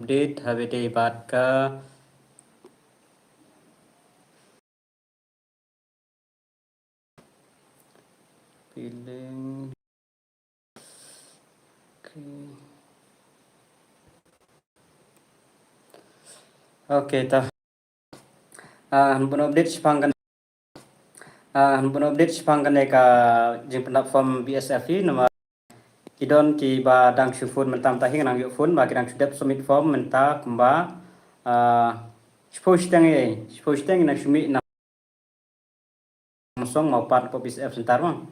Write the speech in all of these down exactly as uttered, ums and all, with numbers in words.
update ha ba dei bad ka feeling. Okay. Okay, ta. Ah, ngan update shaphang kane. Ah, ngan update shaphang kane ka jingpyndap form B S F hi, namar ki don kiba dang shu phone mynta mynta hi, ngan ïoh phone ba ki dang shu dep submit form mynta kumba, ah, shiphew shiteng, eh, shiphew shiteng ngan shu mih na Mawsong, Mawpat, hapoh B S F Center mo.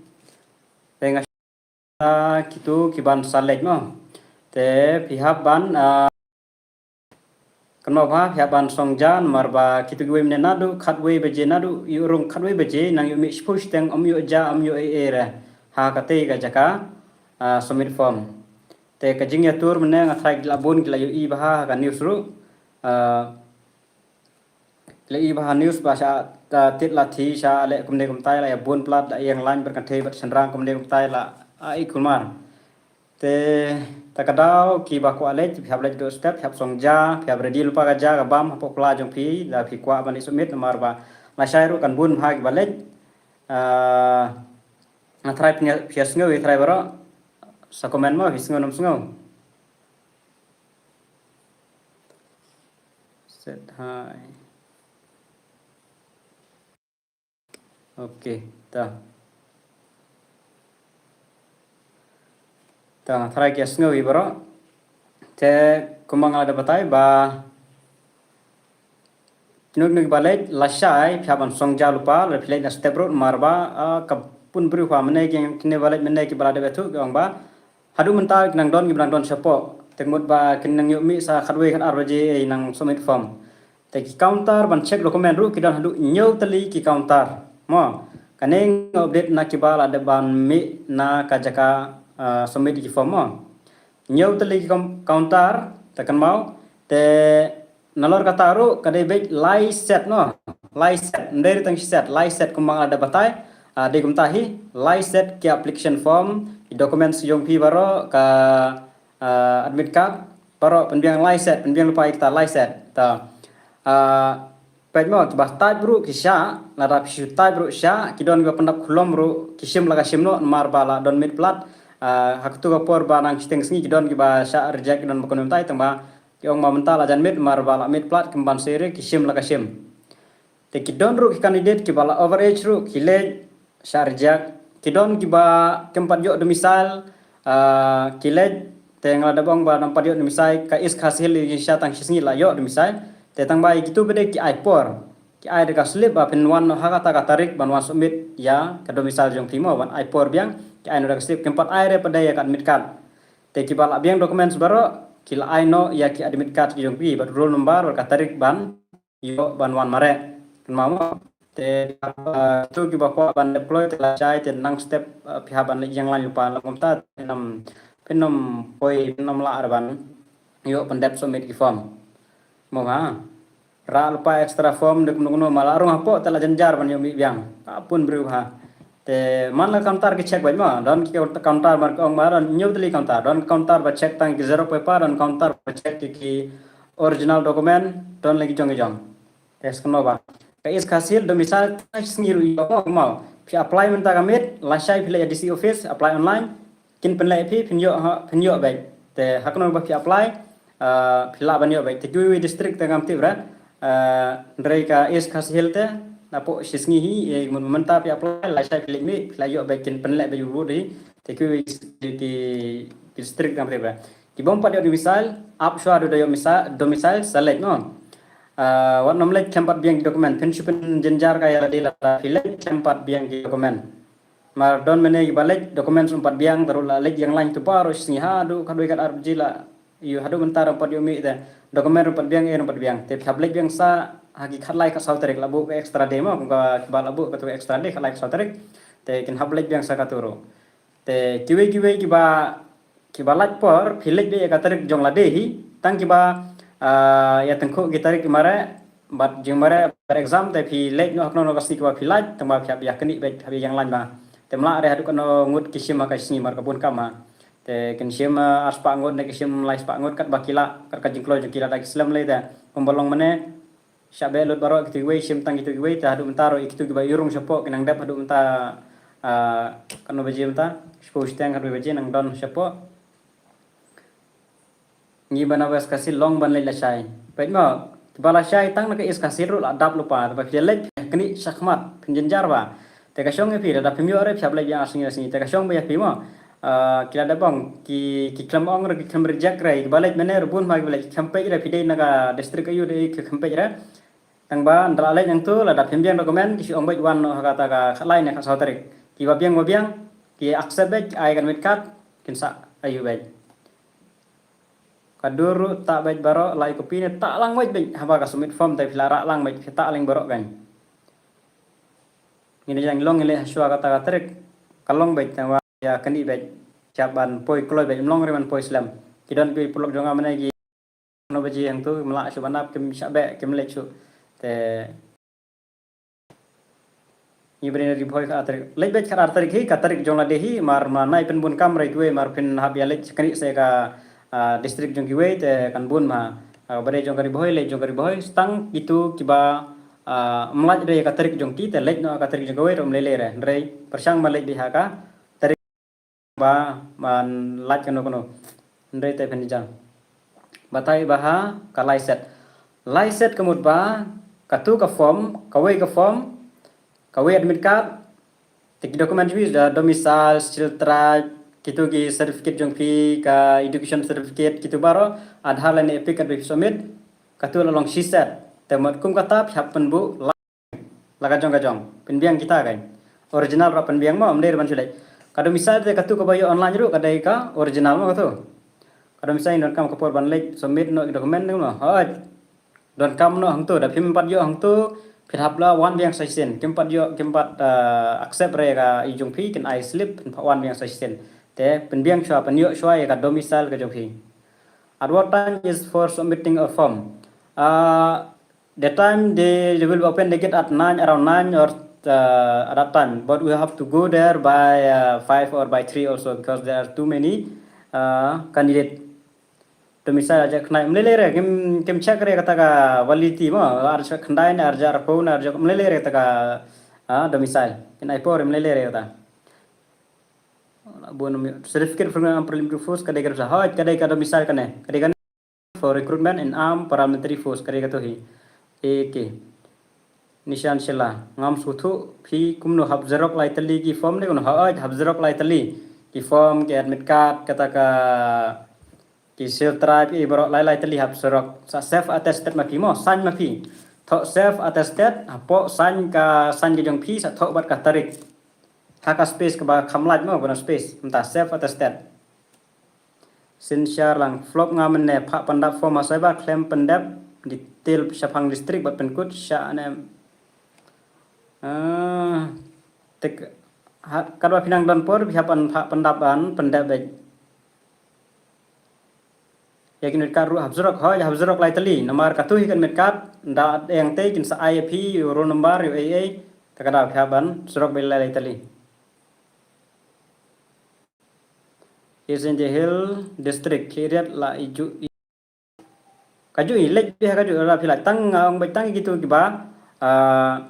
Te nga shu, ah, kito kiban sa leit mo. Te phi hap ban, ah, kynmaw ba phi hap ban song ja, namar ba kito kiwei mynne naduh khatwei baje, naduh ïoh rung khatwei baje nang ïoh mih shiphew shiteng, ym ïoh ja, ym ïoh ei ei re ha katei ka jaka, ah, submit form. Te ka jingïatur mynne nga tharai ki la bun ki la ïohi bha ha ka news ruh. Ah, la ïohi bha ha news ba sha, ah, tied lathi, sha leh kumne kumtai, la ïa bun palat, la ïeng lain bad kynthei bad shynrang kumne kumtai, la ai kulmar. Te ta ka daw kiba kwah leit, phi hap leit duh step, phi hap song ja, phi hap ready lypa ka ja ka bam hapoh kylla jong phi, lada phi kwah ban leit submit, namar ba lashai ruh kan bun bha kiba leit. Ah, nga tharai phi ïa, phi ïa sngew, ïa tharai baroh. Sa comment mo, phi sngew nym sngew. Set hai. Okay, ta. Ta, tharai ki ïa sngew hi baroh. Te kumba nga la dep batai ba kino kino kiba leit, lashai phi hap ban song ja lypa, lada phi leit na step ruh, namar ba, ah, ka bun briew ha mynne ki, kine ba leit mynne kiba la dep ïathuh ki ong ba haduh mynta ki nang don, kiba nang don shapoh. Te mut ba kin nang ïoh mih sa khatwei khatar baje, eh, nang submit form. Te ki counter ban check document ruh ki don haduh hynñiew tylli ki counter. Mo, kane nga update na kiba la dep ban mih na ka jaka, ah, submit ki form mo. Hynñiew tylli ki com-, counter, te kynmaw, te nalor kata ruh ka dei beit lai set mo. Lai set, ym dei ruh tang shi set, lai set kumba nga la dep batai, ah, dei kumta hi, lai set ki application form, ki documents jong phi baroh, ka, ah, admit card, baroh pynbiang lai set, pynbiang lypa ïa kita lai set. Ta, ah, peit mo, kiba type ruh ki shah, lada phi shu type ruh shah, ki don kiba pyndap khulom ruh ki shim la ka shim noh, namar ba la don mih palat. Ah, ha kato ka por ba nang shiteng sngi ki don kiba shah reject, ki don ba kynmaw mynta, tang ba ki ong ba mynta la jan mih, namar ba la mih palat, kim ban sei re, ki shim la ka shim. Te ki don ruh ki candidate kiba la over age ruh ki leit shah reject. Ki don kiba kim pat ïoh domicile, ah, ki leit, te nga la dep ong ba ym pat ïoh domicile, ka East Khasi Hills ki shah tang shi sngi la ïoh domicile. Te tang ba ïa kito pat de ki ai por. Ki ai da ka slip ba phin wan ha kata ka tarik ban wan submit ïa ka domicile jong phi mo, ban ai por biang, ki ai noh da ka slip, kim pat ai re pat de ïa ka admit card. Te kiba la biang documents baroh ki la ai noh ïa ki admit card ki jong phi bad roll number bad ka tarik ban ïoh ban wan mareh. Kynmaw mo. Te, ah, to kiba kwah ban dep kloi te lashai te nang step, ah, phi hap ban leit ïeng lain lypa, la kumta te phin ym, phin ym poi, phin ym lah re ban ïoh pyndep submit ki form. Mo ha. Rah lypa extra form de kumno kumno, ma la rung hapoh te la jynjar ban ïoh mih biang. Ka bun briew ha. Te man la counter ki check beit mo, don ki counter, mar ka ong ba don hynñiew tylli counter, don counter ba check tang ki xerox paper, don counter ba check ki, ki original document, don la ki jong ki jong. Te sa kynmaw ba ka East Khasi Hills domicile tang shi sngi ruh ïoh mo, kynmaw. Phi apply mynta ka miet, lashai phi leit ïa D C office, apply online. Kin pynleh phi, phin ïoh ha, phin ïoh beit. Te ha kano ba phi apply, ah, phi lah ban ïoh beit. Te kiwei kiwei district te ngam tip re, ah, hynrei ka East Khasi Hills te, napoh shi sngi hi, eh, myn-, mynta phi apply, lashai phi leit mih, phi la ïoh beit, kin pynleh beit u ruh hi. Te kiwei kiwei ki, ki district ngam tip re. Ki bym pat ïoh domicile, ap shuwa haduh da ïoh misa-, domicile, sa leit mo. Ah, wat nym leit khlem pat biang ki document, phin shu pynjynjar ka ïa lade lada phi leit khlem pat biang ki document. Mar don mynne kiba leit documents ym pat biang, te ruh la leit ïeng lain tu baroh shi sngi haduh khatwei khatar baje la ïoh, haduh mynta ruh ym pat ïoh mih te. Document ruh ym pat biang, eh ruh ym pat biang. Te phi hap leit biang sa ha ki khatlai khatsaw tarik, la buh ka extra day mo, kum ka kiba la buh kato ka extra day khatlai khatsaw tarik. Te kin hap leit biang sa kato ruh. Te kiwei kiwei kiba, kiba lait por, phi leit beit ïa ka tarik jong lade hi, tang kiba, ah, ïa tyngkhuh ki tarik ki mareh bad jingmareh bad exam, te phi leit noh ha kano kano ka sngi kaba phi lait, tang ba phi hap ïa knieh beit, hap ïa ïeng lain ba. Te ym lah re haduh kano ngut ki shim ha ka sngi, mar ka bun kam ha. Te kin shim, ah, ar spah ngut ne kin shim lai spah ngut kat ba ki lah, kat ka jingkloi jong ki lada ki slem lei te. Kumba long mynne, shah beh lut baroh kito kiwei, shim tang kito kiwei, te haduh mynta ruh ïa kito kiba ïa rung shapoh ki nang dep haduh mynta, ah, katno baje mynta, shiphew shiteng haduh baje nang don shapoh. Ngi ba na West Khasi Hills long ban leit lashai. Peit mo, ba lashai tang na ka East Khasi Hills ruh la dap lypa, te ba phi leit phi knieh shakhmat, phin jynjar ba. Te ka shong ïa phi, lada phim ïoh re phi hap leit biang ar sngi ar sngi. Te ka shong ba ïa phi mo. Ah, ki la dep ong, ki, ki khlem ong re, ki khlem reject re, ki ba leit mynne ruh bun ma ki ba leit, ki khlem peit re phi dei na ka district aïu, dei ki khlem peit re. Tang ba ynda la leit nangtu, lada phim biang document, ki shu ong beit wan noh ha kata ka khatlai ne khatsaw tarik. Ki ba biang ba biang, ki accept beit, ki ai ka admit card, kin sah aïu beit. Ka dur ruh tah beit baroh, lai copy ne tah lang beit beit, haba ka submit form te phi la rah lang beit, phi tah lang baroh kan. Ngin ïa long ngin leit ha shuwa kata ka tarik, ka long beit, tang ba ïa knieh beit, ïa ban poi kloi beit, ym long re ban poi slem. Ki don ki paralok jong nga mynne ki, katno baje hangtu, ym lah shuh ban ap, kim shah beh, kim leit shuh. Te ngi ba dei na Ri Bhoi khatar tarik. Leit beit khatar tarik hi, ka tarik jong lade hi, mar ma nai pynbun kam re kiwei, mar phin hap ïa leit knieh sha ka, ah, district jong kiwei, te kan bun ma. Ah, ba dei jong ka Ri Bhoi, leit jong ka Ri Bhoi, tang kito kiba, ah, ym lait re ka tarik jong ki, te leit noh ka tarik jong kiwei, ruh ym lei lei re. Hynrei pyrshang ma leit beit ha ka tarik ba, ban lait kano kano. Hynrei te phin jan. Batai ba ha ka lai set. Lai set ka mut ba, katu ka form, kawei ka form, kawei admit card, te ki document jong phi da domicile, Scheduled Tribe, kito ki certificate jong phi, ka education certificate, kito baroh, Aadhaar lane EPIC kat ba phi submit, katu la long shi set. Te mut kum kata phi hap pynbuh la ka jong ka jong. Pynbiang kita kan. Original ruh pynbiang mo, ym dei ruh ban shu leit. Ka domicile te katu kaba ïoh online ruh ka dei ka original mo katu. Ka domicile donkam ka por ban leit submit noh ki document mo. Hooid. Donkam noh hangtu, da phim pat ïoh hangtu, phi hap la wan biang sa shisien. Kim pat ïoh, kim pat, eh, accept re ka i jong phi, kin ai slip, phin pat wan biang sa shisien. Te pynbiang shuwa, pynïoh shuwa ïa ka domicile ka jong phi. At what time is for submitting a form? Uh, the time they, they will open the gate at nine, around nine or, uh, at that time. But we have to go there by, uh, five or by three also because there are too many, uh, candidate. Domicile arja khyndai, ym lei lei re, kim, kim check re kata ka validity mo, arja khyndai ne, arja arphew ne, arja, ym lei lei re kata ka, ah, domicile. Kin ai por, ym lei lei re kata. Bun certificate from armed paramilitary force, ka dei ka, hooid, ka dei ka domicile kane, ka dei kane for recruitment in armed paramilitary force, ka dei katu hi. Eke. Nishan Shylla, ngam sngewthuh, phi kumno, hap xerox lai tylli ki form ne kumno? Hooid, hap xerox lai tylli ki form, ki admit card, kata ka, ki Scheduled Tribe, ki baroh lai lai tylli hap xerox. Sa self attested ma phi mo, sign ma phi. Thoh self attested, hapoh sign ka, sign ka jong phi, sa thoh bad ka tarik. Ha ka space kaba kham lait mo, kano space, mynta self attested. Synshar lang, flop nga mynne, phah pyndap form ha cyber, khlem pyndep, detail shaphang district bad pynkut shah ne. Ah, tik, ha, katba phi nang don por, phi hap ban phah pyndap ban pyndep beit. Ïa ki admit card ruh hap xerox, hooid, hap xerox lai tylli. Namar katu hi ka admit card, da eng te kin sa ai ïa phi, ïa u roll number, ïa u A A, te ka daw phi hap ban xerox beit lai lai tylli. East Jaintia Hills District, Khiriat la i ju i. Ka ju i, leit beit ha ka ju, la phi la tang, ah, ong beit tang kitu kiba, ah,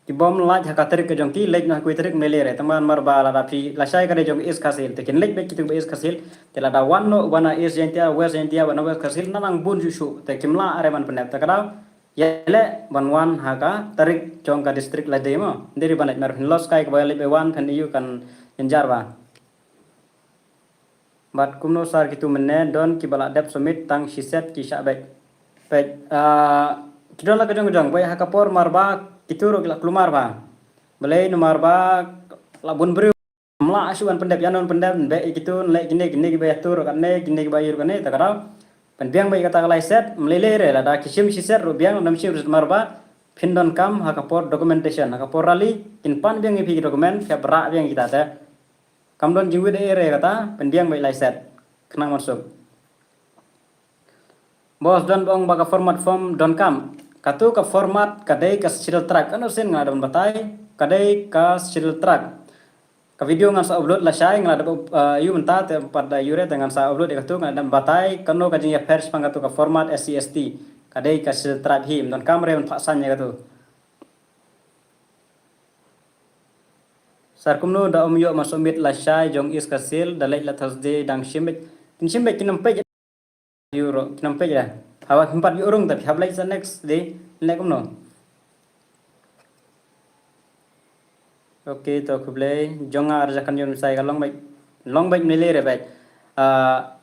ki bym lait ha ka tarik ka jong ki, leit noh ha kawei tarik ym lei lei re. Tang ba namar ba lada phi lashai ka dei jong East Khasi Hills, te kin leit beit kitu kiba East Khasi Hills, te lada wan noh, wan na East Jaintia, West Jaintia, wan na West Khasi Hills, na nang bun shuh shuh, te kim lah re ban pyndep, te ka daw ïaleh ban wan ha ka tarik jong ka district lade mo. Ym dei re ban leit, mar phin loss kai kaba leit beit wan, phin ïoh kan jynjar ba. Bad kumno sir kitu mynne, don kiba la dep submit tang shi set ki shah beit. Peit, ah, ki don la ka jong ka jong, peit ha ka por mar ba kitu ruh ki la kulmar ba. Balei namar ba la bun briew ym lah shuh ban pyndep, ïa non pyndep, beh ïa kitu, leh kine, kine kiba ïatur katne, kine kiba ïur katne, te ka daw pynbiang beit kata ka lai set, ym lei lei re, lada ki shim shi set ruh biang, ym shim shi set mar ba phin donkam ha ka por documentation, ha ka por rally, kin pan biang ïa phi ki document, phi hap rah biang kita te. Kam don jingwit ei ei re kata, pynbiang beit lai set. Khnang ban suk. Boss, don ba ong ba ka format form donkam. Katu ka format ka dei ka Scheduled Tribe. Kano sien nga don batai, ka dei ka Scheduled Tribe. Ka video ngan sa upload lashai, nga la dep, uh, ïoh mynta te pat da ïoh re te ngan sa upload ïa katu, ngan dep batai kano ka jingïapher shaphang katu ka format S C S T. Ka dei ka Scheduled Tribe hi, ym donkam re ban phah saiñ ïa katu. Sir kumno da ym ïoh ban submit lashai jong East Khasi Hills, da leit la Thursday dang shim beit. Kin shim beit kin ym peit. Ïoh ruh, kin ym peit re. Haba phim pat ïoh rung te phi hap leit sa next day, leh kumno. Ok, to khublei, jong nga ar hajar khyndai phew san ka long beit. Long beit, ym lei re beit. Ah,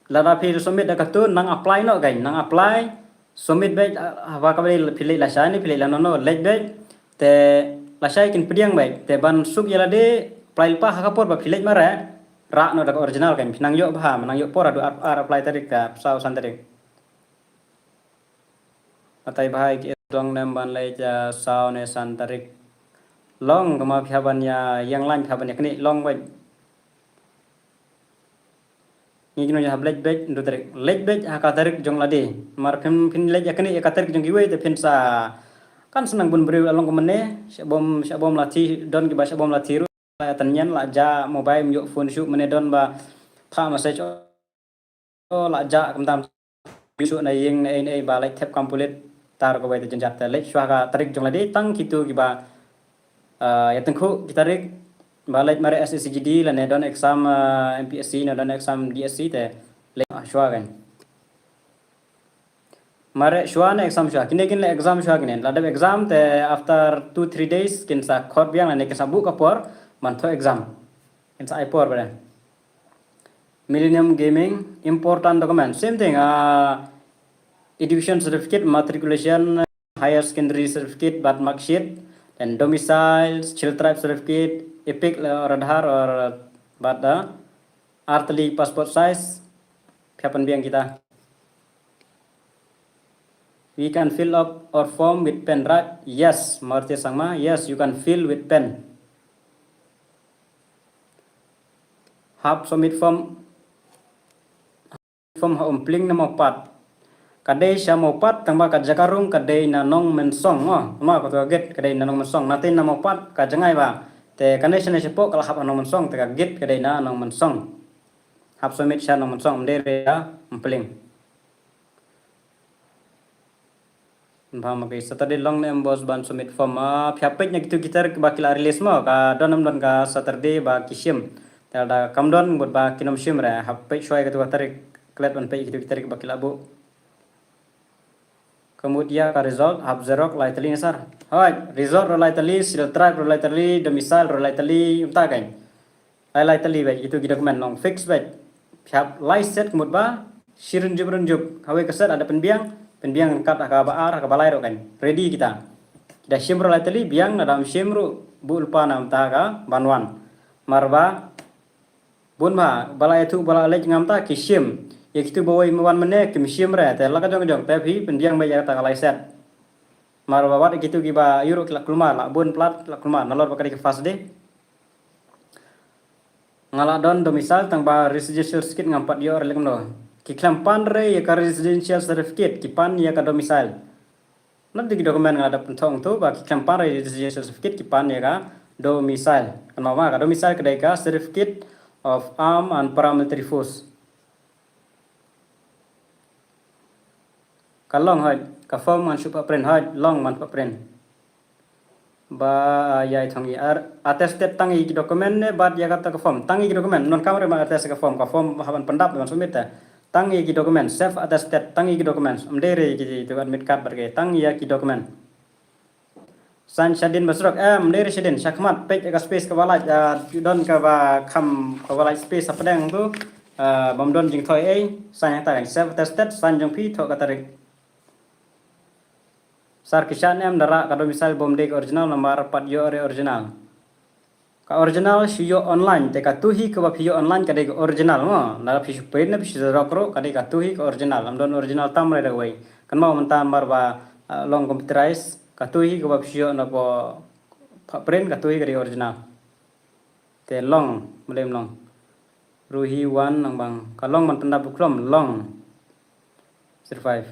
lada phi submit da katu nang apply noh kan, nang apply, submit beit, ah, haba kaba dei phi leit lashai ne phi leit lano no, leit beit. Te lashai kin pdiang beit, te ban suk ïa lade, apply lypa ha ka por ba phi leit mareh, rah noh da ka original kan, phi nang ïoh bha, nang ïoh por haduh ar, ar apply tarik ka saw san tarik. Batai bha ïa ki dong nem ban leit, ah, saw ne san tarik. Long kama phi hap ban ïa, ïeng lain phi hap ban ïa kane long beit. Ngi kino ïa hap leit beit, yndu tarik. Leit beit ha ka tarik jong lade. Mar phin, phin leit ïa kane ïa ka tarik jong kiwei te phin sa. Kan sa nang bun briew la long kumne, sha bom, sha bom la thi, don kiba sha bom la thi ruh. La tan nyen la ja mobile, ym ïoh phone shuh, mane don ba phah message, oh, la ja kumta, ym shuh na ïing na ei na ei, ba leit thep kam pulit, tar kawei te jynjar. Te leit shuwa ka tarik jong lade, tang kitu kiba, ah, ïa tyngkhuh ki tarik ba leit mareh S S C G D lane don exam, ah, M P S C ne don exam D S C te leit shuwa kan. Mareh shuwa ne exam shuwa. Kine kin leh exam shuwa kine. La dep exam te after two three days kin sa khot biang lane kin sa buh ka por ban thoh exam. Kin sa ai por ba dei. Millennium Gaming, important document. Same thing. Ah, education certificate, matriculation, higher secondary certificate, bad mark sheet, then domicile, Scheduled Tribe certificate, EPIC, uh, or Aadhaar, or, uh, bad, uh, ar tylli passport size, phi hap pynbiang kita. We can fill up our form with pen, right? Yes, Marti Sangma, yes, you can fill with pen. Hap submit form, form ha Umpling ne Mawpat. Ka dei sha Mawpat tang ba ka jaka rung ka dei na Nongmensong, oh, ma ka tu ka gate ka dei na Nongmensong. Na tei na Mawpat ka jngai ba. Te kane shane shapoh ka la hap ha Nongmensong, te ka gate ka dei na Nongmensong. Hap submit sha Nongmensong, ym dei re ha Umpling. Ba ma ki Saturday long ne em boss ban submit form. Ah, phi hap peit na kitu ki tarik ba ki la release mo, ka don em don ka Saturday ba ki shim. Te lada kam don mut ba kin ym shim re, hap peit shuwa ïa katu ka tarik, klet ban peit kitu ki tarik ba ki la buh. Ka mut ïa ka result, hap xerox lai tylli ne sir. Hooid, result ruh lai tylli, Scheduled Tribe ruh lai tylli, domicile ruh lai tylli, ym ta kan. Lai lai tylli beit, kitu ki document long fix beit. Phi hap lai set ka mut ba, shi rynjup rynjup, hawei ka set lada pynbiang, pynbiang kat ha kaba ar, ha kaba lai ruh kan. Ready kita. Ki da shim ruh lai tylli, biang, lada ym shim ruh, buh lypa na mynta ka ban wan. Mar ba, bun ba, ba la ïathuh, ba la leit ngam ta, ki shim. Ïa kitu ba wei wan mynne, kim shim re, te la ka jong ka jong, te phi, pynbiang beit ïa kata ka lai set. Mar ba wat kitu kiba ïoh ruh ki la kulmar, la bun palat, la kulmar, nalor ba ka dei ka first day. Nga la don domicile tang ba residential certificate ngam pat ïoh re lei kumno. Ki khlem pan re ïa ka residential certificate, ki pan ïa ka domicile. Nangta ki document nga la dep pynthong tu ba ki khlem pan re residential certificate, ki pan ïa ka domicile. Kynmaw ma ka domicile ka dei ka certificate of arm and paramilitary force. Ka long hooid, ka form ngan shu pah print hooid, long ngan pah print. Ba, ah, ïai thong i ar, attested tang i ki document ne, bad ïa kata ka form, tang i ki document, ym donkam re ban attest ka form, ka form hap ban pyndap ban submit te. Tang i ki document, self attested, tang i ki document, ym dei re ki tu admit card bad ki, tang ïa ki document. Sign shadien ba surok, em, ym dei re shadien, shakhmat, peit ka space kaba lait, ah, don kaba kham, kaba lait space hapdeng tu, ah, bym don jingthoi ei, sign hangta kan, self attested, sign jong phi, thoh ka tarik. Sir, ki shah ne em da rah ka domicile bym dei ka original namar pat ïoh re original. Ka original shu ïoh online, te katu hi kaba phi ïoh online ka dei ka original mo. Lada phi shu print ne phi shu xerox ruh ka dei katu hi ka original. Ym don original tam re da kawei. Kynmaw mynta namar ba, ah, long computerize, katu hi kaba phi shu ïoh na pho pha print, katu hi ka dei original. Te long, mlem long. Ruhi wan nang bang. Ka long ban pyndap bukhlom, long. Survive.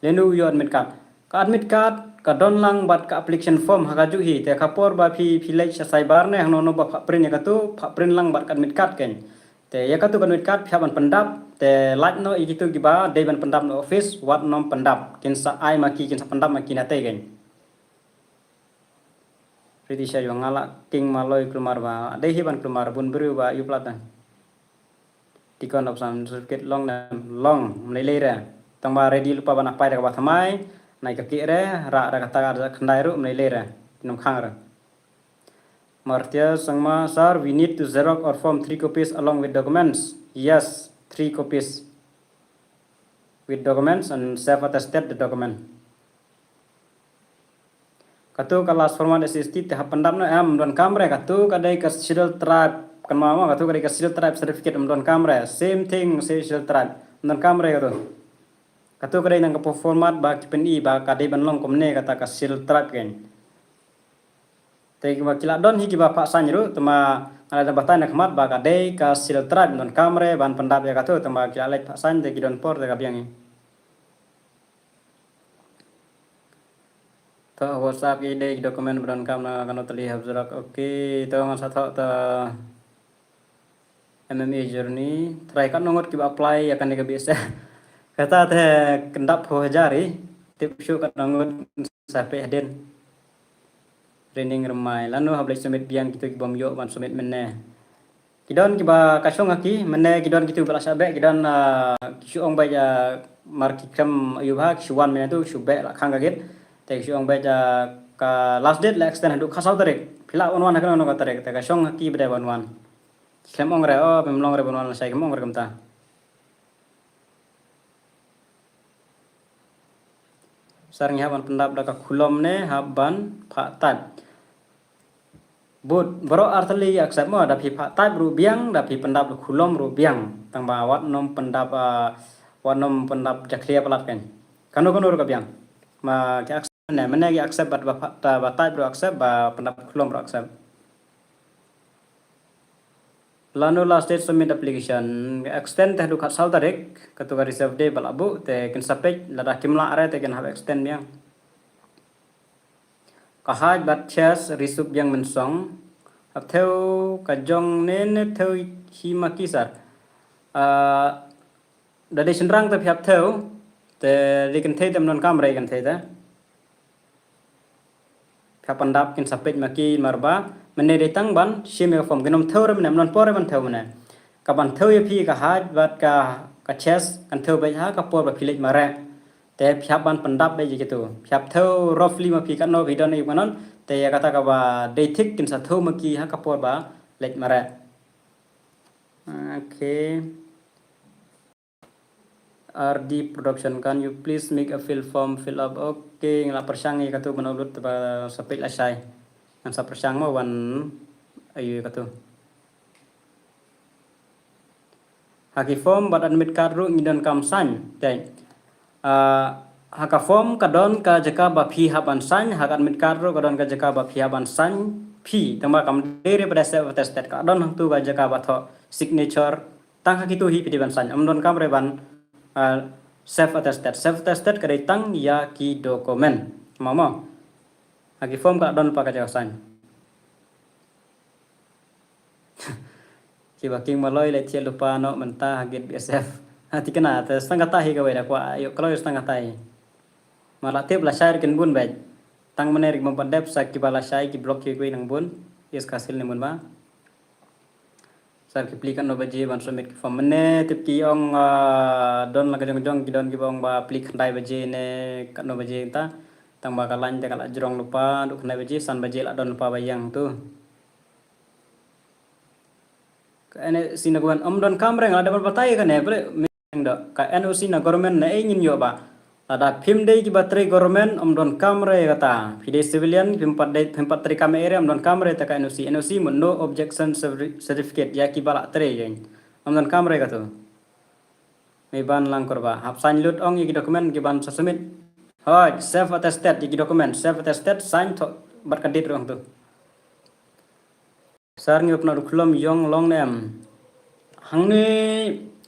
Lenu ïoh admit card. Ka admit card, ka don lang bad ka application form ha kajuh hi, te ka por ba phi, phi leit sha cyber ne hangno hangno ba phah print ïa katu, phah print lang bad ka admit card kein. Te ïa katu ka admit card phi hap ban pyndap, te lait noh ïa kitu kiba dei ban pyndap na office, wat nym pyndap. Kin sa ai ma ki, kin sa pyndap ma ki na te kein. Riti sha ïa nga la king maloi kulmar ba dei hi ban kulmar bun briew ba ïu plat. Tikon dap sam certificate long ne long mlei lei re. Tang ba ready lypa ban apply da kaba thymmai, nai ka ki re, ra da kata ka khyndai ruh mlei lei re. Num khang re. Martia Sangma, sir, we need to xerox or form three copies along with documents. Yes, three copies with documents and self attested the document. Katu ka last format S C S T te hap pyndap noh em, ym don kam re, katu ka dei ka Schedule Tribe, kan ma ma, katu ka dei ka Schedule Tribe certificate, ym don kam re, same thing, same Schedule Tribe, ym don kam re katu. Katu ka dei nang ka format ba ki pyni ba ka dei ban long kumne kata ka Schedule Tribe kein. Te kiba ki la don hi kiba phah sign ruh, te ma nga la dang batai na khmat ba ka dei ka Schedule Tribe, ym don kam re ban pyndap ïa katu, te ma ki la leit phah sign te ki don por te ka biang hi. To WhatsApp ki dei document ba don kam na kano tali hap xerox. Okay, to ngan sa thoh ta M M A journey. Try katno ngut kiba apply ïa kane ka B S F. Kata te kyndap phew hajar hi. Tip shuh katno ngut sa peh hadien. Training remai. Lano hap leit submit biang kitu ki bym ïoh ban submit mynne. Ki don kiba ka shong ha ki, mynne ki don kitu ba la shah beh, ki don, ah, ki shu ong beit, ah, mar ki khlem ïoh bha, ki shu wan mynne tu, ki shu beh la khang ka gate. Te ki shu ong beit, ah, ka last date la extend haduh khatsaw tarik. Phi lah wan wan ha kano kano ka tarik. Te ka shong ha ki ba dei ban wan. Ki khlem ong re, oh, phim long re ban wan lashai, khlem ong re kumta. Sir ngi hap ban pyndap da ka khulom ne hap ban phah type. But baroh artylli accept mo, da phi phah type ruh biang, da phi pyndap da khulom ruh biang. Tang ba wat nym pyndap, ah, wat nym pyndap jakhlia palat kein. Kano kano ruh ka biang. Ma ki accept ne, mynne ki accept bad ba phah, ba type ruh accept, ba pyndap khulom ruh accept. Lano last date submit application, extend te haduh khatsaw tarik, katu ka reserve day ba la buh, te kin sa peit, lada kim lah re te kin hap extend biang. Ka height bad chest, Risuk Biang Mynsong, hap thew ka jong ne ne thew hi ma ki sir. Ah, da dei shynrang te phi hap thew, te dei kynthei te ym don kam re kynthei te. Phi hap pyndap kin sa peit ma ki mar ba, mynne dei tang ban shim ïa ka form, kin ym thew re mynne, ym don por re ban thew mynne. Ka ban thew ïa phi ka height bad ka, ka chest, kan thew beit ha ka por ba phi leit mareh. Te phi hap ban pyndap beit ïa kitu. Phi hap thew roughly ma phi katno phi don ïa kanan, te ïa kata kaba dei thik kin sa thew ma ki ha ka por ba leit mareh. Okay. R D Production, can you please make a fill form fill up? Okay, nga la pyrshang ïa katu ban upload ba sa peit lashai. Ngan sa pyrshang mo wan ayu ïa katu. Ha ki form bad admit card ruh ngi don kam sign. Te, ah, ha ka form ka don ka jaka ba phi hap ban sign, ha ka admit card ruh ka don ka jaka ba phi hap ban sign phi. Tang ba kam dei re ba dei self attested, ka don hangtu ka jaka ba thoh signature. Tang ha kitu hi phi dei ban sign, ym don kam re ban, ah, self attested. Self attested ka dei tang ïa ki document. Mo mo. Ha ki form ka don pa ka jaka sign. Kiba king maloi leit thied lypa noh mynta ha gate B S F. Ha tikna te stang kata hi kawei da kwah ïoh kloi stang kata hi. Mar la tip lashai kin bun beit. Tang mynne rik bym pat dep sa kiba lashai ki block ki kwei nang bun. Yes ka sil ne bun ba. Sir ki plie katno baje ban submit ki form mynne, tip ki ong, ah, don la ka jong jong ki don kiba ong ba plie khyndai baje ne katno baje ta. Tang ba ka line te ka la jrong lypa, duh khyndai baje, san baje la don lypa ba ïeng tu. Ka N O C na government ym don kam re, nga la dep batai kane, pule, meng do. Ka N O C na government na ei ngin ïoh ba. Lada phim dei kiba trei government, ym don kam re kata. Phi dei civilian, phim pat dei, phim pat trei kam area, ym don kam re ta ka N O C. N O C mut no objection certi-, certificate, ïa kiba la trei ïeng. Ym don kam re katu. Mei ban lang kor ba. Hap sign lut ong ïa ki document kiban sa submit. Hoi, self attested ïa ki document, self attested, sign thoh bad ka date ruh tu. Sir ngi u pynah u khlom ïong long ne em. Hangne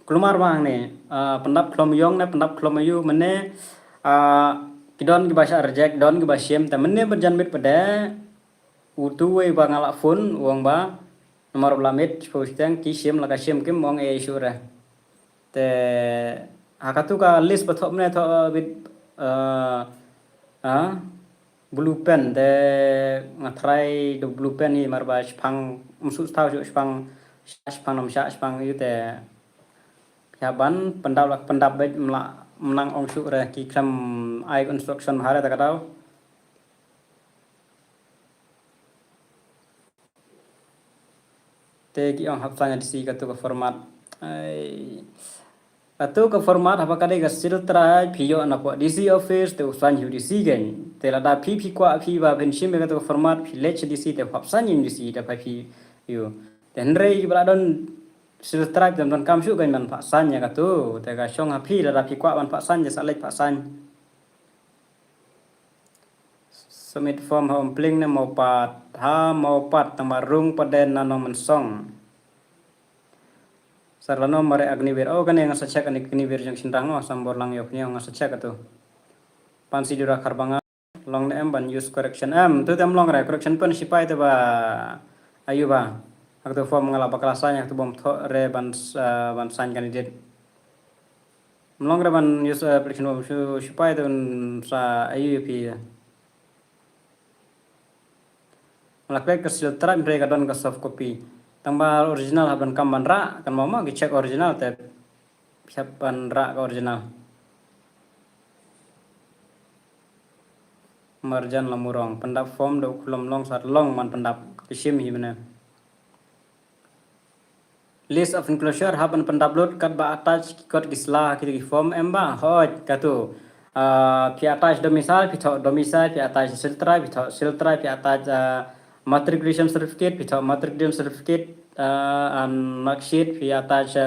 kulmar ba hangne, ah, pyndap khlom ïong ne pyndap khlom ayu mynne, ah, Ki don kiba shah reject, don kiba shim, te mynne ba jan miet pat de, utu uwei ba nga la phone, u ong ba, namar ba la miet, shiphew shiteng, ki shim la ka shim kim ong ei shuh re. Te, ha katu ka list ba thoh mynne thoh, uh, bit, uh, ah, blue pen, te nga try da blue pen hi mar ba shipang, ym shu thaw shu shipang, shipang nam shah, shipang ïu te. Ïa ban pyndap la pyndap beit, ym lah, ym nang ong shuh re, ki khlem ai instruction bha re ta ka daw. Te ki ong hap sign ïa D C katu ka format. Ai. Katu ka format haba ka dei ka sealed tribe, phi ïoh na pdeng D C office, te u sign hi u D C kein. Te lada phi phi kwah phi ba phin shim ïa katu ka format, phi leit sha D C te u hap sign ïa u D C te phi ïoh. Te hynrei ba la don sealed tribe te ym don kam shuh kein ban phah sign ïa katu. Te ka shong ha phi lada phi kwah ban phah sign, te sa leit phah sign. Submit form ha Umpling ne Mawpat, ha Mawpat, tang ba rung pat de na Nongmynsong. Sa lano mareh Agniweer. Oh, kane nga sa check, kane Agniweer jong Shynrang, oh, Sambor Langïoh, kane nga sa check katu. Pansidura Kharbanga, long ne em ban use correction. Em, tu te ym long re, correction pen shipai te ba, aïu ba. Ha katu form nga lah bakla sign, ha katu bym thoh re ban, ah, ban sign candidate. Ym long re ban use, eh, application form, shu, shipai te un sa aïu ïa phi. Nga la click ka sealed tribe, hynrei ka don ka soft copy. Tang ba original hap donkam ban rah, kan mama ki check original te phi hap ban rah ka original. Marjan Lamurong, pyndap form da u Khulom Long sa long ban pyndap, ki shim hi mynne. List of enclosure, hap ban pyndap lut, katba attach ki kot ki sla, ki, ki form em ba, hooid, katu. Ah, phi attach domicile, phi thoh domicile, phi attach sealed tribe, phi thoh sealed tribe, phi attach, ah, matriculation certificate, phi thoh matriculation certificate, ah, and mark sheet, phi attach,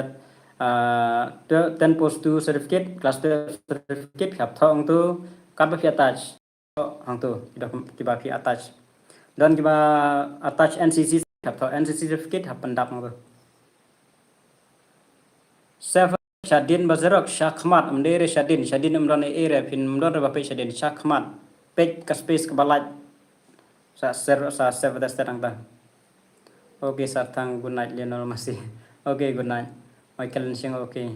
ah, tw-, ten post two certificate, class twelve certificate, phi hap thoh hangtu, katba phi attach. Hangtu, ki dokum-, kiba phi attach. Don kiba attach N C C, hap thoh N C C certificate, hap pyndap hangtu. Self shadien ba xerox, shakhmat, ym dei re shadien, shadien ym don ei ei re, phin ym don re ba peit shadien, shakhmat. Peit ka space kaba lait. Sa ser, sa self attested hangta. Okay, Sarthang, good night, Lionel Messi. Okay, good night. Michael Nshing, okay.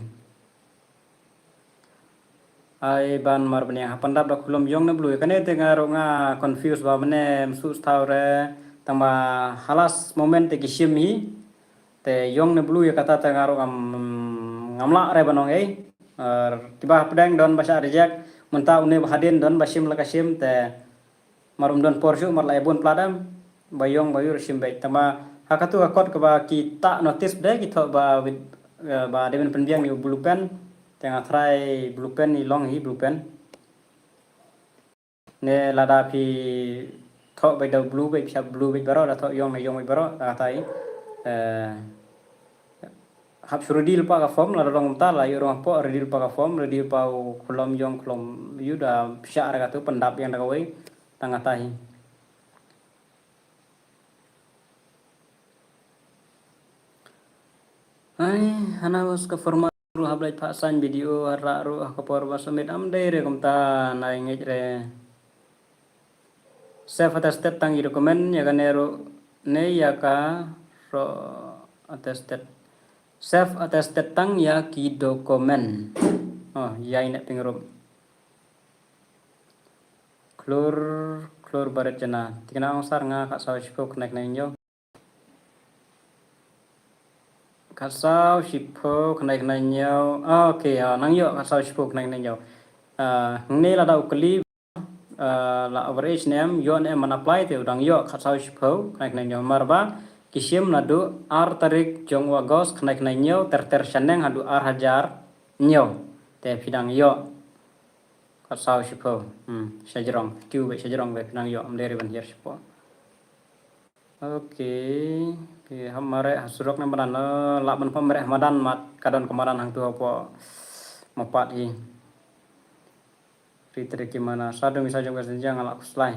Ai ban mar bniang, ha pyndap da Khulom Ïong ne Blue, kane te nga ruh nga confuse ba mynne ym shu thaw re, tang ba ha last moment te ki shim hi, te Ïong ne Blue ïa kata te nga ruh ngam, ngam lah re ban ong ei. Er, kiba hapdeng don ba shah reject, mynta une ba hadien don ba shim la ka shim te, mar um don por shuh, mar la ïa bun pla dam, ba Ïong ba Ïur shim beit. Tang ba ha katu ka kot kaba ki ta notice de, ki thoh ba wit, eh, ba dei ban pynbiang ïa u blue pen. Te nga try blue pen, i long hi blue pen. Ne lada phi thoh beit da u blue beit, phi hap blue beit baroh, da thoh Ïong ne Ïong beit baroh, da kata i. Eh, hap shu ready lypa ka form, lada long kumta, la ïoh rung hapoh, ready lypa ka form, ready lypa u Khulom Ïong, Khulom Ïur, da phi shah re katu, pyndap ïa da kawei. Tang kata hi. Ai, hana bas ka format ruh hap leit phah sign video, ha rah ruh ha ka por ba submit, am dei re kumta, nai ngeit re. Self attested tang ïa document, ïa kane ruh ne ïa ka ruh attested. Self attested tang ïa ki document. Oh, ïa ine pynrup. Khlur, khlur barit jana. Tikna ong sar nga khatsaw shiphew khyndai khyndai hynñiew. Khatsaw shiphew khyndai khyndai hynñiew. Ah, okay, ah, nang ïoh khatsaw shiphew khyndai khyndai hynñiew. Ah, ngi lada u kylli, ah, la overage ne em, ïoh ne em ban apply te u dang ïoh khatsaw shiphew khyndai khyndai hynñiew. Mar ba ki shim naduh ar tarik jong u August khyndai khyndai hynñiew, ter ter shaneng haduh ar hajar hynñiew. Te phi dang ïoh. Khatsaw shiphew. Hmm, shajrong. Kiew beit shajrong beit phi nang ïoh, ym dei re ban hiar shapoh. Okay. Okay, ha mareh ha surok ne madan. Eh, lah ban pom mareh ha madan mat, ka don ka madan hangtu hapoh Mawpat hi. Ri tri ki mana. Sa dung i sa jong ka senjang nga lah khuslai.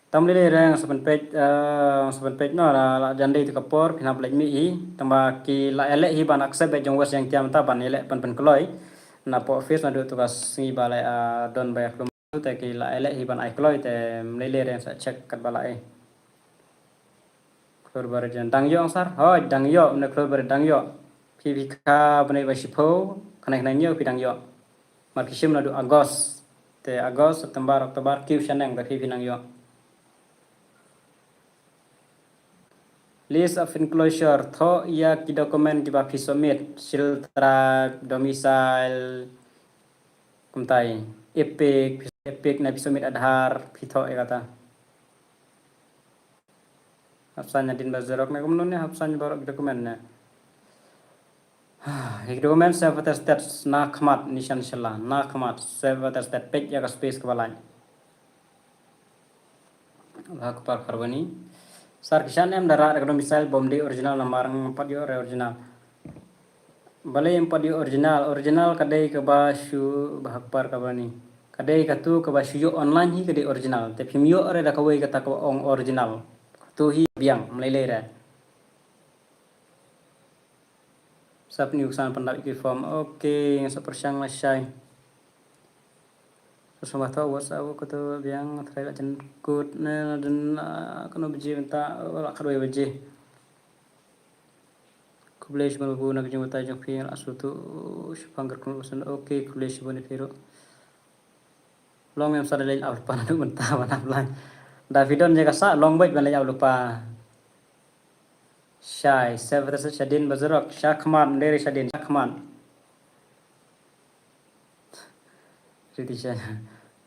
Tam lei lei re nga sa pynpeit, eh, nga sa pynpeit noh la, la jan dei tu ka por, phin hap leit mih hi. Tang ba ki la ïaleh hi ban accept beit jong West Jaiñtia mynta ban ïaleh pyn pynkloi. Na poh office naduh tu ka sngi ba la, eh, don ba ïa khlum. te ki la ai leh hi ban ai kloi te mlei lei reng sa check kat ba la ai. Khlur ba ri dang ïoh sar. Hoi, dang ïoh, ne khlur ba ri dang ïoh. Phi phi ka bnai ba shiphew, kane kane ïoh phi dang ïoh. Mar ki shim naduh August. Te August, September, October, kiew shaneng ba phi phi nang ïoh. List of enclosure, thoh ïa ki document kiba phi submit, Civil Tribe, domicile, kumtai, EPIC, phi EPIC ne phi submit Aadhaar, phi thoh ïa kata. Hap sign hadien ba xerox ne kumno ne hap sign baroh ki document ne. Ïa ki document self attested na khmat, nishan shala na khmat, self attested, peit ïa ka space kaba lait. Bha kpar kharbani. Sar ki shan em da rah da ka domicile bym dei original namar ngam pat ïoh re original. Balei em pat ïoh original, original ka dei kaba shu, bha kpar kharbani. Ka dei katu kaba shu ïoh online hi ka dei original. Te phim ïoh re da kawei kata kaba ong original. Katu hi biang, mlei lei re. Sap ni uksan pyndap ïa ki form. Okay, nga sa pyrshang lashai. Sa sumata WhatsApp ko to biang trai la jen kut ne na den la kano biji mynta la khadwai biji. Khublei shibun babu na ka jingbatai jong phi la sutu shipang ker kunu usan. Okay, khublei shibun ïa phi ruh. Long em sa da leit ap lypa naduh mynta ban ap lang. Da phi don ïa ka sah long beit ban leit ap lypa. Shai, self attested shadien ba xerox, sha khmat, ym dei re shadien, sha khmat. Riti sha.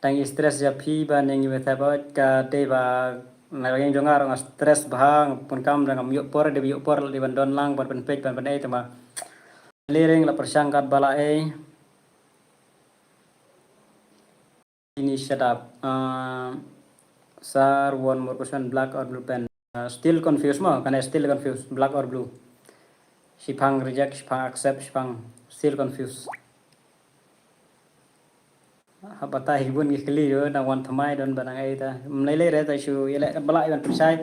Tang i stress ïa phi ba neng i bethai ba ka dei ba na ïing jong nga ruh nga stress bha, nga pun kam da ngam ïoh por, dei ba ïoh por, dei ban don lang, ban pynpeit, ban pynei, te ma. Lei reng la pyrshang kat ba la ei. Ini shut up. Uh, sir, one more question, black or blue pen? Uh, still confused mo? Kane still confused, black or blue? Shipang reject, shipang accept, shipang still confused. Haba ta hi bun ki kli yo, nang wan thamai don ba nang ai ta. Mlei lei re ta shu ïaleh kat ba la ïa ban pynshai.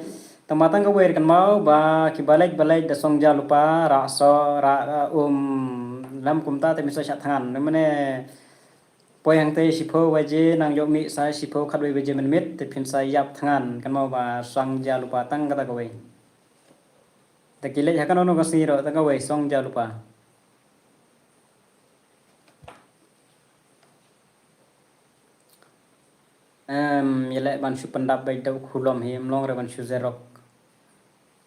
Tang ma tang kawei kan mau ba ki balej balej da song ja lupa ra so ra, ra um lam kumta te misa sha thangan. Mane poi hangte shiphew baje nang ïoh mih sa shiphew khatwei baje mynmiet te phin sa ïap thngan kan mau ba song ja lupa tang kata kawei. Te ki leit ha kano no ka sngi ro tang kawei song ja lupa. Em, ïaleh ban shu pyndap bad da u khulom hi, ym long re ban shu xerox.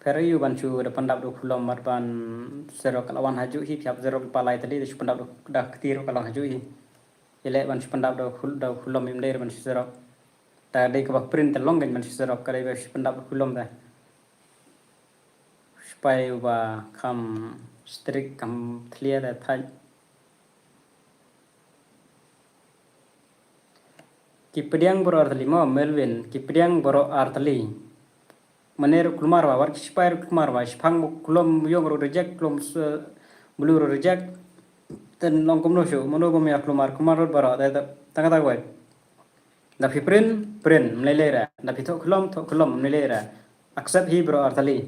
Pher ïa u ban shu da pyndap da u khulom, mar ban xerox ka la wan hajuh hi, phi hap xerox lypa lai tylli, da shu pyndap da, da kti ruh ka long hajuh hi. Ïaleh ban shu pyndap da u khul-, da u khulom, ym dei re ban shu xerox. Da dei kaba print te long kein ban shu xerox, ka dei ba shu pyndap da u khulom te. Sipai uba kham strict, kham thliar te thait. Ki pdiang baroh artylli mo, Melvin, ki pdiang baroh artylli. Mane ruh kulmar ba, wat ki sipai ruh kulmar ba, shipang ba kulom ïong ruh reject, kulom s-, blue ruh reject. Te long kumno shuh, mano bym ïa kulmar, kulmar ruh baroh, te, te, tang kata kawei. Da phi print, print, mlei lei re. Da phi thoh kulom, thoh kulom, mlei lei re. Accept hi baroh artylli.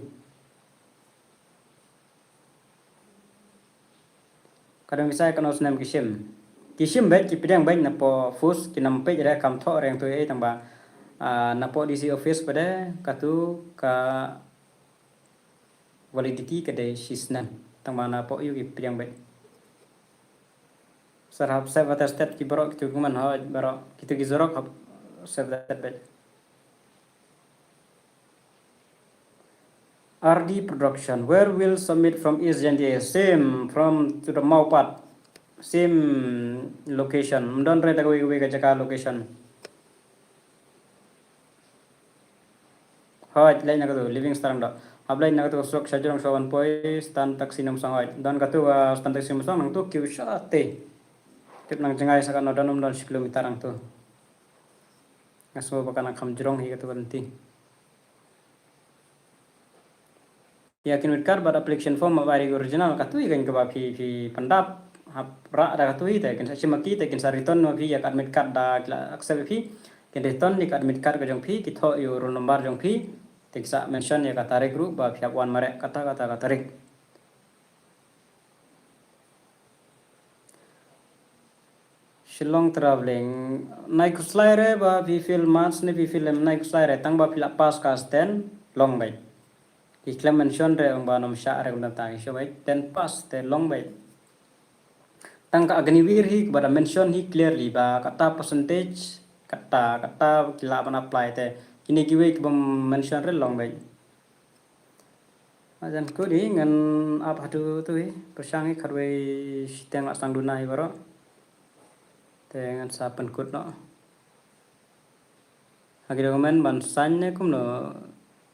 Ka dang bisai kano snem ki shim. Ki shim beit, ki pdiang beit napoh force, ki nam peit re kam thoh reng tu ei tang ba. Ah, napoh D C office pade, katu ka validity ka dei shi snem. Tang ba napoh ïu ki pdiang beit. Sar hap self attested ki baroh kitu ki man hoi baroh kitu ki xerox hap self attested beit. R D Production, where will submit from East Jaintia? Same from to the Mawpat, same location. Ym don re da kawei kawei ka jaka location. Hoi, leit na katu, Living Star Rangdo. Hap leit na katu ka surok sha jrong sha wan poi, stand taxi Nongmsong hoi. Don katu ka stand taxi Nongmsong nangtu kiew shate. Tip nang jngai sa kano don ym don shi kilometer nangtu. Nga sngew ba ka nang kham jrong hi katu ka lynti. Ïa ki admit card bad application form ma bai ri original katu hi kan kaba phi, phi pyndap hap rah da katu hi te kin sa shim ma ki te kin sa return ma phi ïa ka admit card da ki la accept ïa phi. Kin return ïa ka admit card ka jong phi, ki thoh ïa u roll number jong phi, te ki sa mention ïa ka tarik ruh ba phi hap wan mareh kata kata ka tarik. Shillong traveling. Nai khuslai re ba phi fail maths ne phi fail em, nai khuslai re tang ba phi la pass ka stand long beit. Ki khlem mention re ong ba nym shah re kumta ki shu beit. Then pass te long beit. Tang ka Agniveer hi ba da mention hi clearly ba kata percentage, kata, kata ki lah ban apply te. Kine kiwei kiba mention re long beit. Ajan kut hi ngan ap haduh tu hi, pyrshang hi khatwei shiteng la sdang duna hi baroh. Te ngan sa pynkut noh. Ha ki document ban sign ne kumno?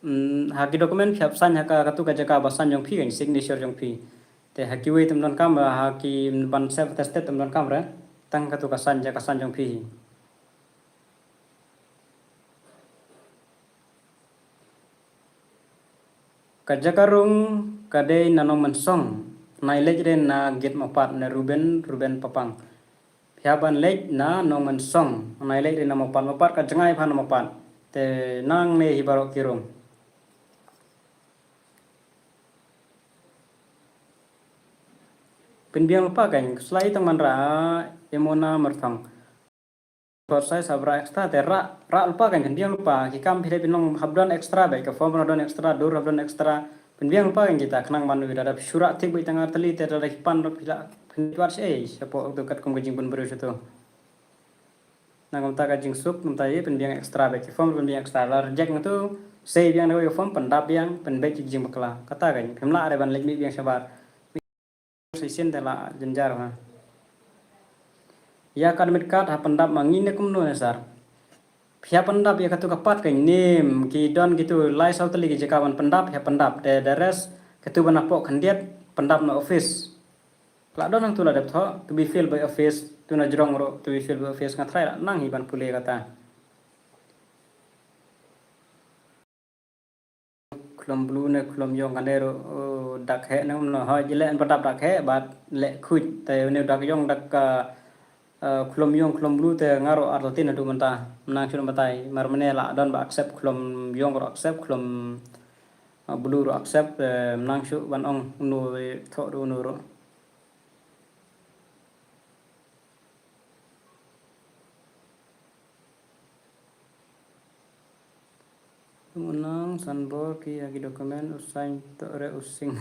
Mm, ha ki document phi hap sign ha ka, katu ka jaka ba sign jong phi kan, signature jong phi. Te ha kiwei te ym donkam, ha ki ban self attested te ym donkam re. Tang katu ka sign, jaka sign jong phi hi. Ka jaka rung ka dei na Nongmensong. Nai leit re na gate Mopat, na Ruben, Ruben Papang. Phi hap ban leit na Nongmensong. Nai leit re na Mopat, Mopat ka jngai bha na Mopat. Te nangne hi baroh ki rung. Pynbiang lypa kan, khuslai tang ban rah, Emona Myrthong. Pasal sa rah extra te rah, rah lypa kan, pynbiang lypa, ki kam phi dei phin long hap don extra beit, ka form hap don extra, dur hap don extra, pynbiang lypa kan kita, khnang ban u da da phi shu rah thik beit tang ar tylli te da da ki pan ruh phi lah pynjwat shi ei, shapoh tu katkum ka jingbun briew sha tu. Na kumta ka jingsuk, kumta ïa pynbiang extra beit, ki form pynbiang extra, la reject nga tu, sei biang da ka form, pyndap biang, pynbeit ki jingbakla, kata kan, phim lah re ban leit mih biang shabar. Shisien te la jynjar ha. Ïa ka admit card ha pyndap ma ngi ne kumno ne sir? Phi hap pyndap ïa katu ka part ka name, ki don kitu lai saw tylli ki jaka ban pyndap, phi hap pyndap. Te the rest katu ban hapoh khyndiat pyndap na office. La don hangtu la dep thoh, to be filled by office, tu na jrong ruh, to be filled by office, nga tharai la nang hi ban pule kata. Khlem blue ne khlem ïong kane ruh, oh, dak heh ne, no, hoi, jileh en pyndap dak heh, bad leh khuid, te une dak ïong dak, ah, ah, khlem ïong khlem blue te nga ruh artatien haduh mynta, mynang shuh batai, mar mane la don ba accept khlem ïong ruh accept, khlem, ah, blue ruh accept, eh, mynang shuh ban ong, uno, eh, thoh ruh uno ruh. Unang sanbor ki agi document u sign to re u sing.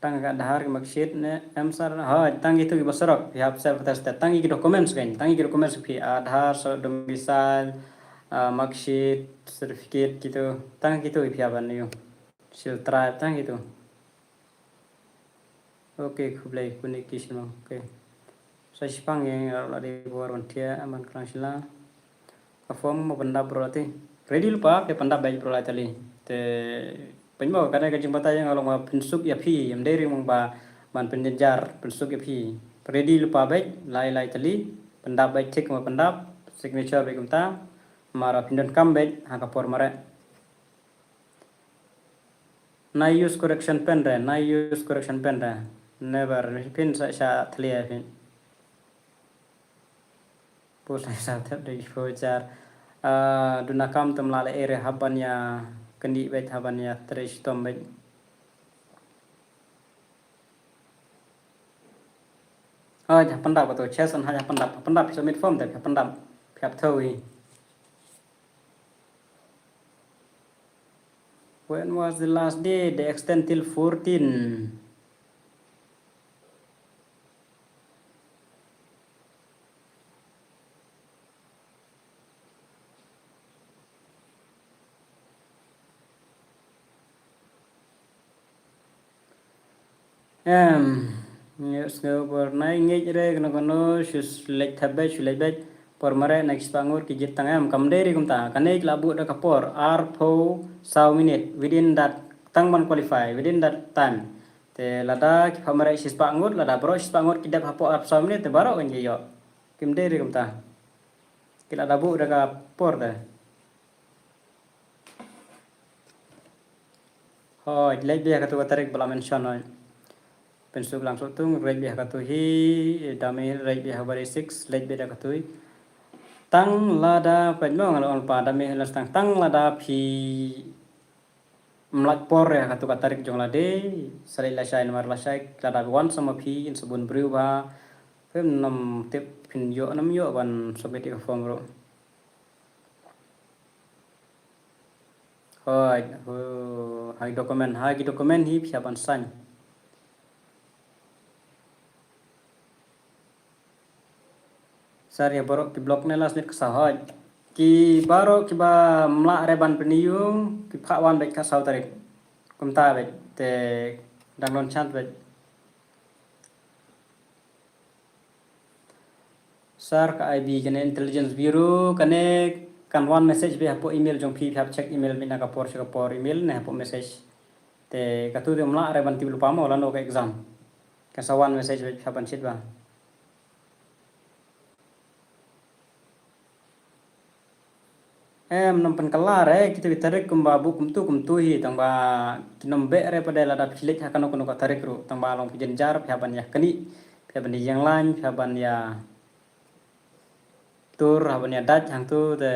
Tang ka Aadhaar ki marksheet ne em sir, ha, tang itu ki ba sorok, phi hap self attested, tang ki documents kan, tang ki documents phi Aadhaar, so domicile, ah, marksheet, certificate kitu, tang kitu phi hap ban ïoh. Sil tribe tang kitu. Okay, khublei, kuni ki shimang. Okay. Sa shipang ïa nga la dei bor wan thia aman klang shila. Ka form mo pyndap bro lati. Ready lypa, phi pyndap beit bro lati. Te pynmo ka dei ka jingbatai ïa nga long ba pynsuk ïa phi, ym dei ri mong ba ban pynjynjar, pynsuk ïa phi. Ready lypa beit, lai lai tylli, pyndap beit thik mo pyndap, signature beit kumta, mara phin donkam beit ha ka por mareh. Nai use correction pen re, nai use correction pen re. Never, phin sa sha thlia phin. Pu sa sa thep de pu jar. Ah, duna kam tum la le ere haban ïa kendi beit, haban ïa tre shitom beit. Oh, ja pyndap tu, Jason ha ja pyndap, pyndap submit form de, pyndap, pyndap thawi. When was the last day they extend till fourteen? Em, ngi sngew por nai ngeit re kano kano, shu leit thabet, shu leit bet, por mareh na ki spah ngut ki jied tang em, kam dei re kumta, kane ki la buh da ka por, arphew saw minit, within that, tang ban qualify, within that time. Te lada ki pha mareh shi spah ngut, lada baroh shi spah ngut ki dep hapoh arphew saw minit, te baroh kan ki ïoh. Kim dei re kumta. Ki la da buh da ka por te. Hooid, leit beit ha katu ka tarik ba la mention hooid. Pynsuk lang suk tung, leit beit ha katu hi, dame leit beit ha bari six, leit beit ha katu hi. Tang lada pynmong la ong pa, dame la tang, tang lada phi mlak por ïa katu ka tarik jong lade, sa leit lashai namar lashai, lada wan sa ma phi, in sa bun briew ba, Phim nam tip phin ïoh nam ïoh ban submit ïa ka form ruh. Hooid, ha ki document, ha ki document hi phi hap ban sign. Sir, ïa baroh ki block ne last minute ka sa hooid. Ki baroh kiba mlah re ban pynïung, ki phah wan beit ka saw tarik. Kumta beit, te dang don chance beit. Sir, ka I B kane Intelligence Bureau, kane kan wan message beit hapoh email jong phi, phi hap check email beit na ka por sha ka por, email ne hapoh message. Te katu te mlah re ban tip lypa mo lano ka exam. Kan sa wan message beit, phi hap ban check bha. Em, nam pynkylla re kita ki tarik kumba buh kumtu kumtu hi, tang ba ki nam beh re pat de lada phi leit ha kano kano ka tarik ruh, tang ba long phi jynjar, phi hap ban ïa knieh, phi hap ban ïa ïeng lain, phi hap ban ïa tur, hap ban ïa dait hangtu te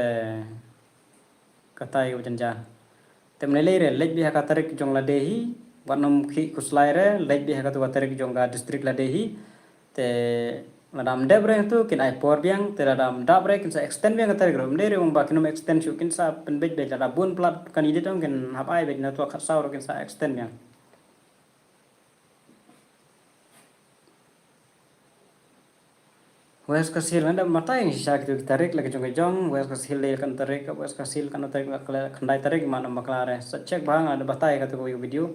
katai ka jynjar. Te mynne lei re leit beit ha ka tarik jong lade hi, wat nam khih khuslai re leit beit ha katu ka tarik jong ka district lade hi. Te lada ym dep re tu kin ai por biang, te lada ym dap re kin sa extend biang ka tarik ruh. Ym dei re ong ba kin ym extend shuh, kin sa pynbeit beit, lada bun palat candidate ong kin hap ai beit, na tu khatsaw ruh kin sa extend biang. West Khasi Hills, nga da batai shisha kitu ki tarik la ki jong ki jong, West Khasi Hills dei kan tarik, West Khasi Hills kan tarik la khyndai tarik, man ym bakla re. Sa check bha, nga da batai katu ka video.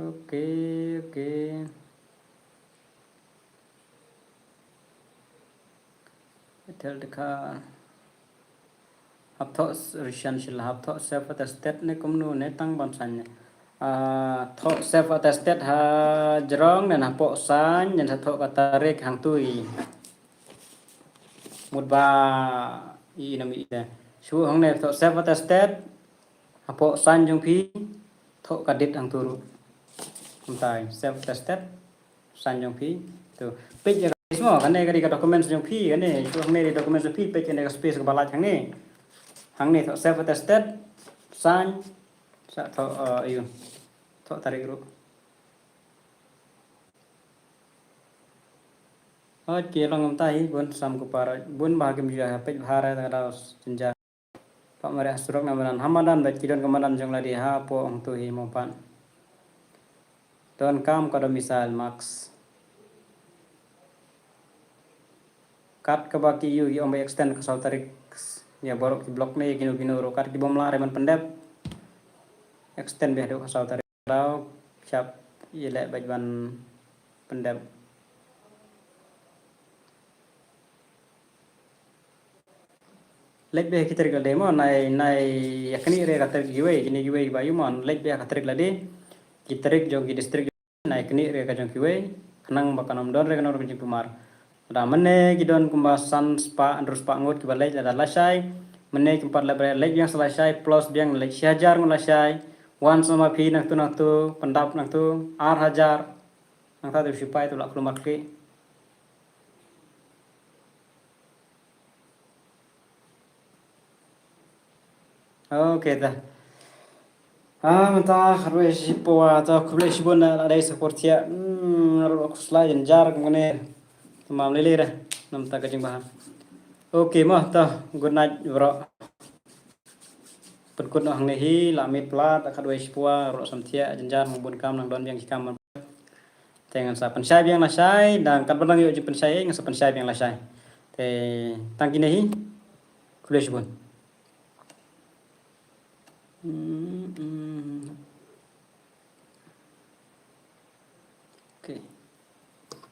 Okay, okay. Tel dikha. Hap thoh s-, Rishan Shila, hap thoh self attested ne kumno ne tang ban sign ne. Ah, thoh self attested ha jrong ne hapoh sign ne, thoh ka tarik hangtu i. Mut ba i nam i te. Shu hangne thoh self attested. Hapoh sign jong phi, thoh ka date hangtu ruh. Kumta, self attested, sign jong phi. Tu, peit ïa ka space mo, kane ka dei ka documents jong phi, kane, tu hangne dei documents jong phi, peit kane ka space kaba lait hangne. Hangne thoh self attested, sign, sa thoh, eh, ïa, thoh tarik ruh. Hooid, ki long kumta hi, bun sam ku para, bun ba kim ju ïa peit bha re, ta ka daw jynjar. Pat mareh ha surok na madan, ha madan bad ki don ka madan jong lade hapoh hangtu hi mo pat. Donkam ka domicile marks. Kat kaba ki ïoh ki ong ba extend ka saw tarik. Ïa baroh ki block ne kino kino ruh kat ki bym lah re ban pyndep. Extend beit haduh ka saw tarik. Daw shap ïaleh beit ban pyndep. Leit beit ha ki tarik lade mo, nai, nai ïa knieh re ka tarik kiwei, kine kiwei ba ïoh mo, leit beit ha ka tarik lade, ki tarik jong ki district, nai knieh re ka jong kiwei, khnang ba kan ym don re kano kano ka jingpynmar. Lada mynne ki don kumba san spah, hynriew spah ngut kiba leit lada lashai, mynne kim pat leit re leit biang sa lashai, plus biang leit shi hajar ngut lashai, wan sa ma phi nangtu nangtu, pyndap nangtu, ar hajar, nangta tu sipai tu la kulmar khlieh. Okay ta. Ah, mynta khatwei shiphew ta, khublei shibun na la dei support ïa. Hmm, ruh khuslai jynjar kum kane. Tamam lei lei re. Namta ka jingbha. Okay mo ta, good night bro. Pynkut noh hangne hi, la miet palat, khatwei shiphew, ruh samthiah jynjar, bun kam nang don biang ki kam. Te ngan sa pynshai biang lashai, dang katba dang ïoh jingpynshai, ngan sa pynshai biang lashai. Te tang kine hi, khublei shibun. Hmm, hmm. Okay.